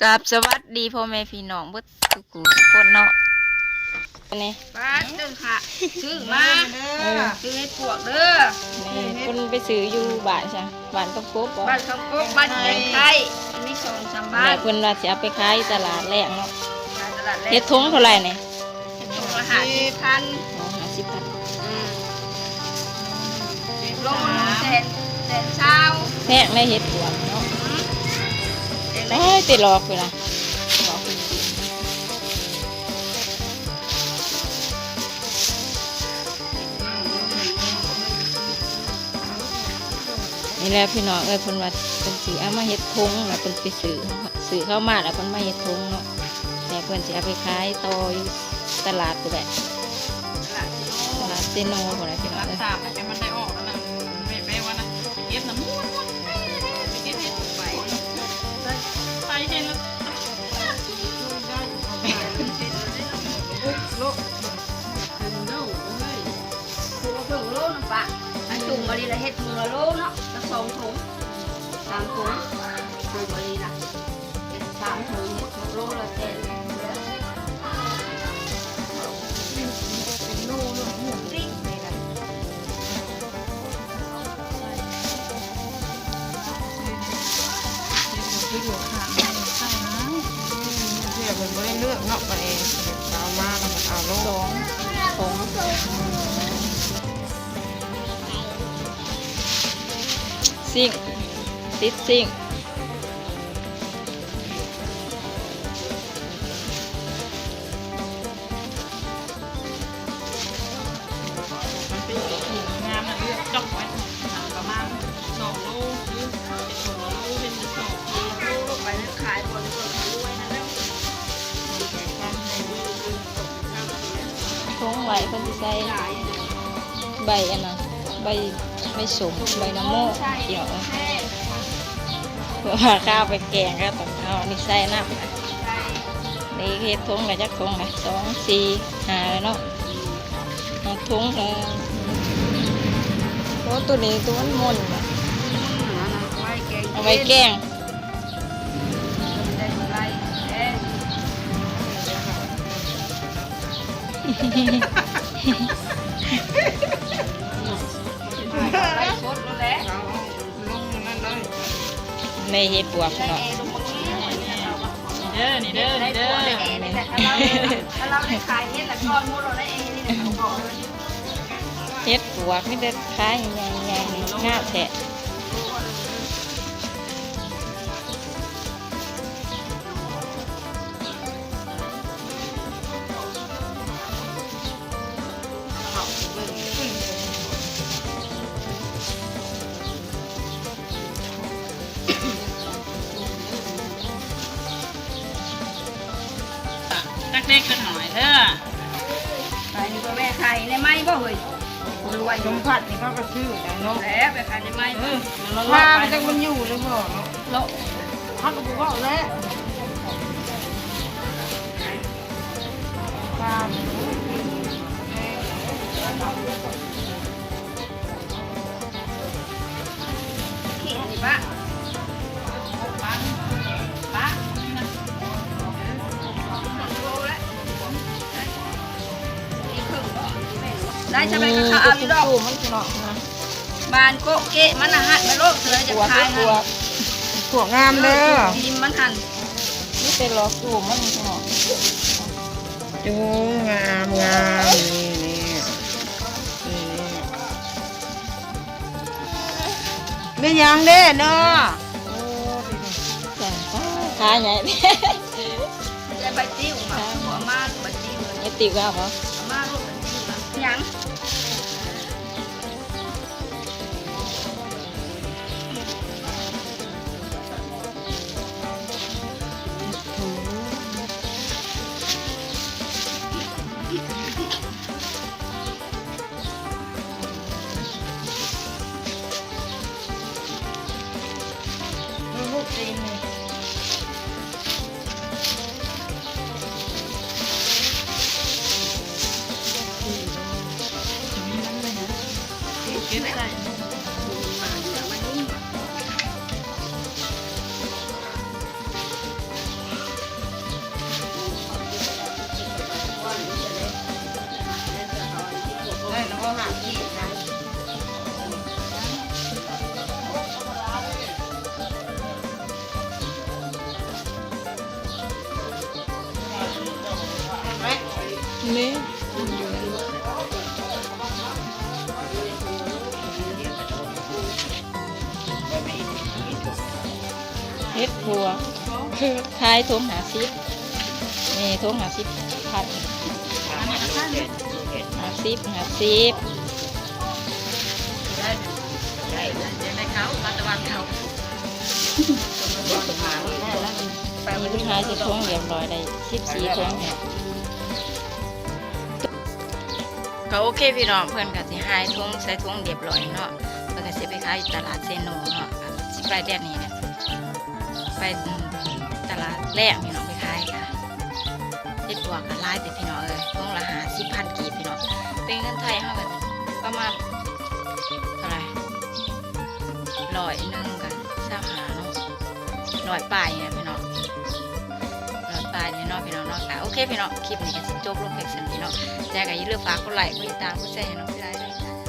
ກາບສະຫວັດດີພໍ່ແມ່ພີ່ນ້ອງເບິດທຸກຜູ້ທຸກຄົນເນາະ. ນີ້ ປາດເດີ ຊື້ມາເດີ ເອີ ຊື້ເຫັດປວກເດີ. ນີ້ເພິ່ນໄປຊື້ຢູ່ບ້ານຊະ ບ້ານຄຳກົກບໍ? ບ້ານຄຳກົກ ບ້ານແກງໄຄ ມີສອງສາມບ້ານ. ແລ້ວເພິ່ນວ່າຊິເອົາໄປຂາຍຕະຫຼາດແລງເນາະ. ຂາຍຕະຫຼາດແລງ. ເຫັດຖົງເທົ່າໃດນີ້? ເຫັດຖົງລະຫ້າສິບພັນ. ອໍ ຫ້າສິບພັນ. ອືມ ໂລໜຶ່ງແສນ ແສນຊາວ. ແພງໃນເຫັດປວກເນາະ. ອືມ ເອີຍ ໄປຫຼອກພຸ້ນລະ ຫຼອກພຸ້ນ. ນີ້ແຫຼະພີ່ນ້ອງເອີຍ ເພິ່ນວ່າເພິ່ນຊິເອົາມາເຮັດຖົງ ແລ້ວເພິ່ນໄປຊື້ ຊື້ເຂົ້າມາ ແລ້ວເພິ່ນມາເຮັດຖົງເນາະ. ແລ້ວເພິ່ນຊິເອົາໄປຂາຍຕໍ່ຢູ່ຕະຫຼາດພຸ້ນແຫຼະ ຕະຫຼາດເຊໂນ ຕະຫຼາດເຊໂນພຸ້ນແຫຼະພີ່ນ້ອງເອີຍ. ສາມ ແຕ່ມັນໄດ້ອອກແລ້ວນະ ແມ່ ແມ່ວ່ານະ ເກັບນະ ມ່ວນໆ ໄປເກັບເຫັດ ໄປ ໄປເຫັດແລ້ວ ໂລ ໂລໜຶ່ງປະ ອັນຕຸ່ມມະລິລະເຮັດຖົງລະໂລເນາະ ລະສອງຖົງ ສາມຖົງ ຖົງມະລິລະ ສາມຖົງເຮັດໂລລະແສນ. ເທື່ອເພິ່ນບໍ່ໄດ້ເລືອກເນາະ ບາດນີ້ເອົາມາແລ້ວເພິ່ນເອົາໂລດ ສອງຖົງ ຊິ້ງ ຕິດຊິ້ງ. ມັນເປັນເຫັດທີ່ງາມນະ ເລືອກຈອກໄວ້ປະມານສອງໂລ ຫຼືເປັນໂລ ເປັນສອງໂລ ໄປຂາຍບ່ອນລວຍນັ້ນແຫຼະ. ຖົງໄວ້ເພິ່ນຊິໃສ່ໃບອັນນັ້ນ ໃບ ໃບສົ້ມ ໃບນະໂມ ເອີຍ ເພື່ອວ່າຂ້າວໄປແກງ ກໍຕ້ອງເອົາອັນນີ້ໃສ່ນຳ. ນີ້ເຮັດຖົງລະຈັກຖົງລະ ສອງ ສີ່ ຫ້າ ເນາະ ຫົກຖົງລະ. ໂອ້ ໂຕນີ້ໂຕມັນມົນ ເອົາໄວ້ແກງ ໄດ້ກຳໄລແທ້. ໃນເຮັດບວກເນາະ ເດີ ນີ້ເດີ ນີ້ເດີ ນີ້ແຫຼະ ຖ້າເຮົາ ຖ້າເຮົາໄດ້ຂາຍເຮັດລະກ່ອນໝູ່ເຮົາໄດ້ ເຮັດບວກມີແຕ່ຂາຍໃຫຍ່ໆ ນີ້ງາມແທ້. ຈັກເດັກຈັກໜ້ອຍເດີ. ໄປນີ້ບໍ່ແມ່ນຂາຍໃນໄມ້ບໍ່ເຮີ້ຍ? ລວຍ ສົມພັດນີ້ເຂົາກໍຊື້ໄດ້ເນາະ ແລ້ວໄປຂາຍໃນໄມ້ ເອີ ລະ ລະ ລະ ໄປ ມັນຈັກມັນຢູ່ຫຼືບໍ່ເນາະ ລະ ເຮົາກໍບໍ່ເວົ້າແຫຼະ. ໄດ້ ສະບາຍ ກໍເອົາຢູ່ດອກ ມັນເນາະ ບານໂກະເກະມັນນະ ຫັດມາໂລດເລີຍ ຈະຂາຍໃຫ້. ພວກງາມເດີ ເອີ ທີມມັນຫັ້ນ ມີແຕ່ຫຼອກຈູມມັນເນາະ. ໂອ້ ງາມໆ ນີ້ ນີ້ ນີ້ ແມ່ນຫຍັງເດ້ເນາະ? ໂອ້ ຂາໃຫຍ່ ແຕ່ໃບຕິວມາ ຄືບໍ່ເອົາມາໃບຕິວ ໃບຕິວກໍເອົາບໍ່? ເອົາມາໂລດໃບຕິວນະ ຫຍັງ? ອືມ. ນີ້ ເຫັດປົວ ຂາຍຖົງຫ້າສິບ ນີ້ຖົງຫ້າສິບພັນ ຫ້າສິບ ຫ້າສິບ ໄດ້ ໄດ້ ໄດ້ເຂົ້າ ມາຕະວັນເຂົ້າ ນີ້ເພິ່ນຫາໃສ່ຖົງຮຽບຮ້ອຍ ໄດ້ສິບສີ່ຖົງແລ້ວ. ກໍໂອເຄພີ່ນ້ອງ ເພິ່ນກໍຊິຫາຖົງໃສ່ຖົງຮຽບຮ້ອຍເນາະ ເພິ່ນກໍຊິໄປຂາຍຢູ່ຕະຫຼາດເຊໂນເນາະ ຊິໄປແດນນີ້ແຫຼະ ໄປ ອືມ ຕະຫຼາດແລງພີ່ນ້ອງ ໄປຂາຍກະ ເຫັດປວກກໍຫຼາຍເດພີ່ນ້ອງເອີຍ ຖົງລະຫ້າສິບພັນກີບພີ່ນ້ອງ ເປັນເງິນໄທເຮົາກໍປະມານເທົ່າໃດ ຮ້ອຍໜຶ່ງກັບຊາວຫ້າເນາະ ຮ້ອຍປາຍນີ້ແຫຼະພີ່ນ້ອງ ຮ້ອຍປາຍນີ້ເນາະພີ່ນ້ອງເນາະ ກໍໂອເຄພີ່ນ້ອງ ຄລິບນີ້ກໍຊິຈົບລົງພຽງສ່ຳນີ້ເນາະ ແຕ່ກໍຢ່າລືມຝາກກົດໄລ ກົດຕິດຕາມ ກົດແຊໃຫ້ນ້ອງເອື້ອຍເດີ.